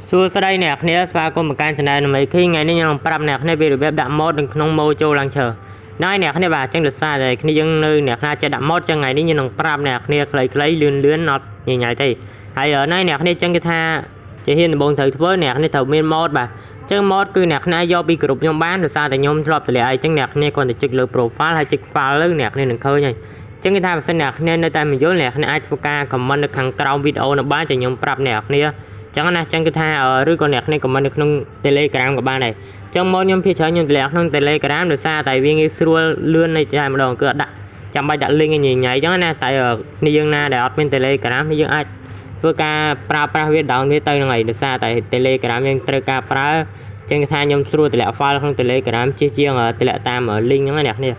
សួស្តីអ្នកគ្នាស្វាគមន៍មកកាន់ Channel នមី King ថ្ងៃនេះខ្ញុំនឹងប្រាប់អ្នកគ្នាពីរបៀបដាក់ mod នៅក្នុង Mojo Launcher ណែអ្នកគ្នាបាទអញ្ចឹងដោយសារតែគ្នាយើងនៅអ្នកខ្លះចេះដាក់ mod ចឹងថ្ងៃនេះខ្ញុំនឹងប្រាប់អ្នកគ្នាខ្លីៗលឿនលឿនអត់ញញ៉ៃទេហើយណែអ្នកគ្នាអញ្ចឹងគេថាជាហ៊ានដំបូងត្រូវធ្វើអ្នកគ្នាត្រូវមាន mod បាទអញ្ចឹង mod គឺអ្នកគ្នាយកពីក្រុមខ្ញុំបានដោយសារតែខ្ញុំធ្លាប់តម្លាក់អីចឹងអ្នកគ្នាគ្រាន់តែចុចលើ profile ហើយចុច file ទៅអ្នកគ្នានឹងឃើញហើយចឹងគេថាបើសិនអ្នកគ្នានៅតែមិនយល់អ្នកគ្នាអាចធ្វើការ comment នៅខាងក្រោមវីដេអូនៅបានចាំខ្ញុំប្រាប់អ្នកគ្នាចឹងណាចឹងគឺថាឬក៏អ្នកគ្នា comment នៅក្នុង Telegram ក៏បានដែរចឹងមកខ្ញុំភាគច្រើនខ្ញុំតម្លាក់ក្នុង Telegram ដោយសារតែវាងាយស្រួលលឿននៃតែម្ដងគឺអត់ដាក់ចាំបាច់ដាក់ link ឲ្យញញ៉ៃចឹងណាតែគ្នាយើងណាដែលអត់មាន Telegram យើងអាចធ្វើការប្រើប្រាស់វា down វាទៅហ្នឹងហើយដោយសារតែ Telegram យើងត្រូវការប្រើចឹងគេថាខ្ញុំស្រួលតម្លាក់ file ក្នុង Telegram ជាជាងតម្លាក់តាម link ហ្នឹងណាអ្នកគ្នាឥ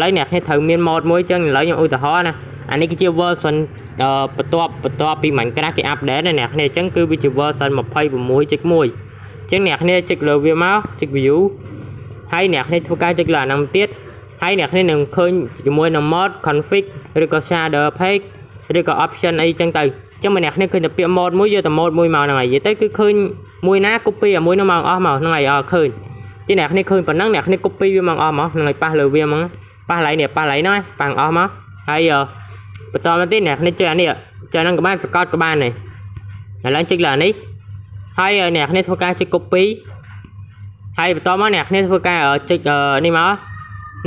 ឡូវអ្នកគ្នាត្រូវមាន mod មួយចឹងឥឡូវខ្ញុំឧទាហរណ៍ណាអានេះគឺជា version បន្ទាប់បន្ទាប់ពី Minecraft គេ update ណាអ្នកគ្នាអញ្ចឹងគឺវាជា version 26.1អញ្ចឹងអ្នកគ្នាចុចលើវាមកចុច view ហើយអ្នកគ្នាធ្វើការចុចលើអាហ្នឹងទៀតហើយអ្នកគ្នានឹងឃើញជាមួយនឹង mod config ឬក៏ shader pack ឬក៏ option អីចឹងទៅអញ្ចឹងបើអ្នកគ្នាឃើញតែពាក្យ mod មួយយកតែ mod មួយមកហ្នឹងហើយនិយាយទៅគឺឃើញមួយណា copy អាមួយនោះមកអស់មកហ្នឹងហើយអត់ឃើញជាអ្នកគ្នាឃើញប៉ុណ្ណឹងអ្នកគ្នា copy វាមកអស់មកហ្នឹងហើយប៉ះលើវាមកប៉ះឡៃនេះប៉ះឡៃហ្នឹងប៉ះអស់មកហើយបន្តមកទៀតអ្នកគ្នាចុចអានេះចុចហ្នឹងក៏បានសកត់ក៏បានដែរឥឡូវចុចលើអានេះហើយអ្នកគ្នាធ្វើការចុច copy ហើយបន្តមកអ្នកគ្នាធ្វើការចុចនេះមក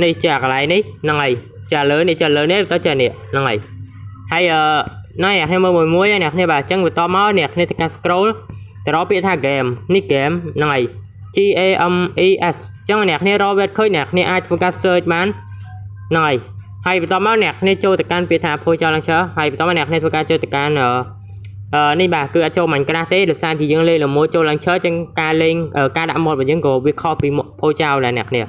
នេះចាកន្លែងនេះហ្នឹងហើយចាលើនេះចាលើនេះបន្តចានេះហ្នឹងហើយហើយណែអ្នកគ្នាមើលមួយមួយអ្នកគ្នាបាទអញ្ចឹងបន្តមកអ្នកគ្នាធ្វើការ scroll ទៅរកពាក្យថា game នេះ game ហ្នឹងហើយ G A M E S អញ្ចឹងអ្នកគ្នារកវាឃើញអ្នកគ្នាអាចធ្វើការ search បានហ្នឹងហើយហើយបន្តមកអ្នកគ្នាចូលទៅកាន់ពាក្យថា Pojav Launcher ហើយបន្តមកអ្នកគ្នាធ្វើការចូលទៅកាន់ អឺនេះបាទគឺអត់ចូល Minecraft ទេដោយសារទីយើងលេង Mojo Launcher ចឹងការលេងការដាក់ mod របស់យើងក៏វាខុសពី Pojav ដែរអ្នកគ្នា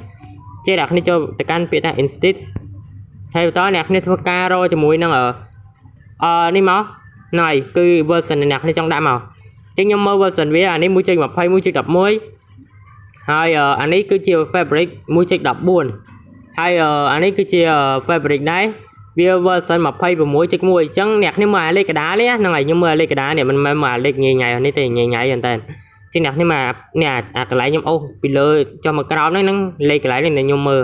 ចេះអ្នកគ្នាចូលទៅកាន់ពាក្យថា Instant ហើយបន្តអ្នកគ្នាធ្វើការរកជាមួយនឹងអឺអឺនេះមកណៃគឺ version អ្នកគ្នាចង់ដាក់មកចឹងខ្ញុំមើល version វាអានេះ1.20 1.11ហើយអានេះគឺជា Fabric 1.14ហើយអានេះគឺជា Fabric ដែរវា version 26.1អញ្ចឹងអ្នកគ្នាមើលអាលេខកដាលនេះហ្នឹងហើយខ្ញុំមើលអាលេខកដាលនេះមិនមែនមើលអាលេខញ៉ៃញ៉ៃនេះទេញ៉ៃញ៉ៃហ្នឹងតែជាងអ្នកគ្នាមកនេះអាកន្លែងខ្ញុំអូសពីលើចុះមកក្រោមហ្នឹងហ្នឹងលេខកន្លែងនេះខ្ញុំមើល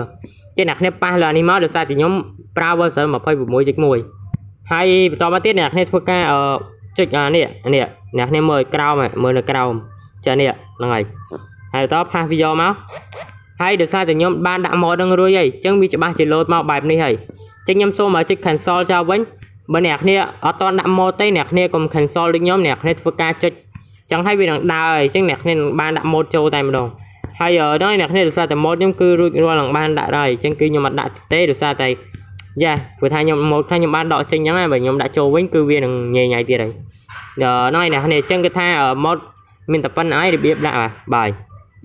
ជាងអ្នកគ្នាប៉ះលើអានេះមកដោយសារតែខ្ញុំប្រើ version 26.1ហើយបន្តមកទៀតអ្នកគ្នាធ្វើការចុចអានេះនេះអ្នកគ្នាមើលក្រោមមើលនៅក្រោមចានេះហ្នឹងហើយហើយបន្ត paste វាយកមកហើយដោយសារតែខ្ញុំបានដាក់ mod នឹងរួចហើយអញ្ចឹងវាច្បាស់ជាលោតមកបែបនេះហើយចឹងខ្ញុំសូមឲ្យចុច cancel ចោលវិញបើអ្នកគ្នាអត់តន់ដាក់ mod ទេអ្នកគ្នាកុំ cancel ដូចខ្ញុំអ្នកគ្នាធ្វើការចុចចឹងហើយវានឹងដើរហើយចឹងអ្នកគ្នានឹងបានដាក់ mod ចូលតែម្ដងហើយដល់អ្នកគ្នាដោយសារតែ mod ខ្ញុំគឺរួចរាល់នឹងបានដាក់ហើយចឹងគឺខ្ញុំអត់ដាក់ទេដោយសារតែយ៉ាព្រោះថាខ្ញុំ mod ខ្លះខ្ញុំបានដកចេញចឹងហើយបើខ្ញុំដាក់ចូលវិញគឺវានឹងញ៉ៃញ៉ៃទៀតហើយដល់ហ្នឹងហើយអ្នកគ្នាចឹងគឺថា mod មានតែប៉ុណ្្នឹងហើយរបៀបដាក់បាទបាយ។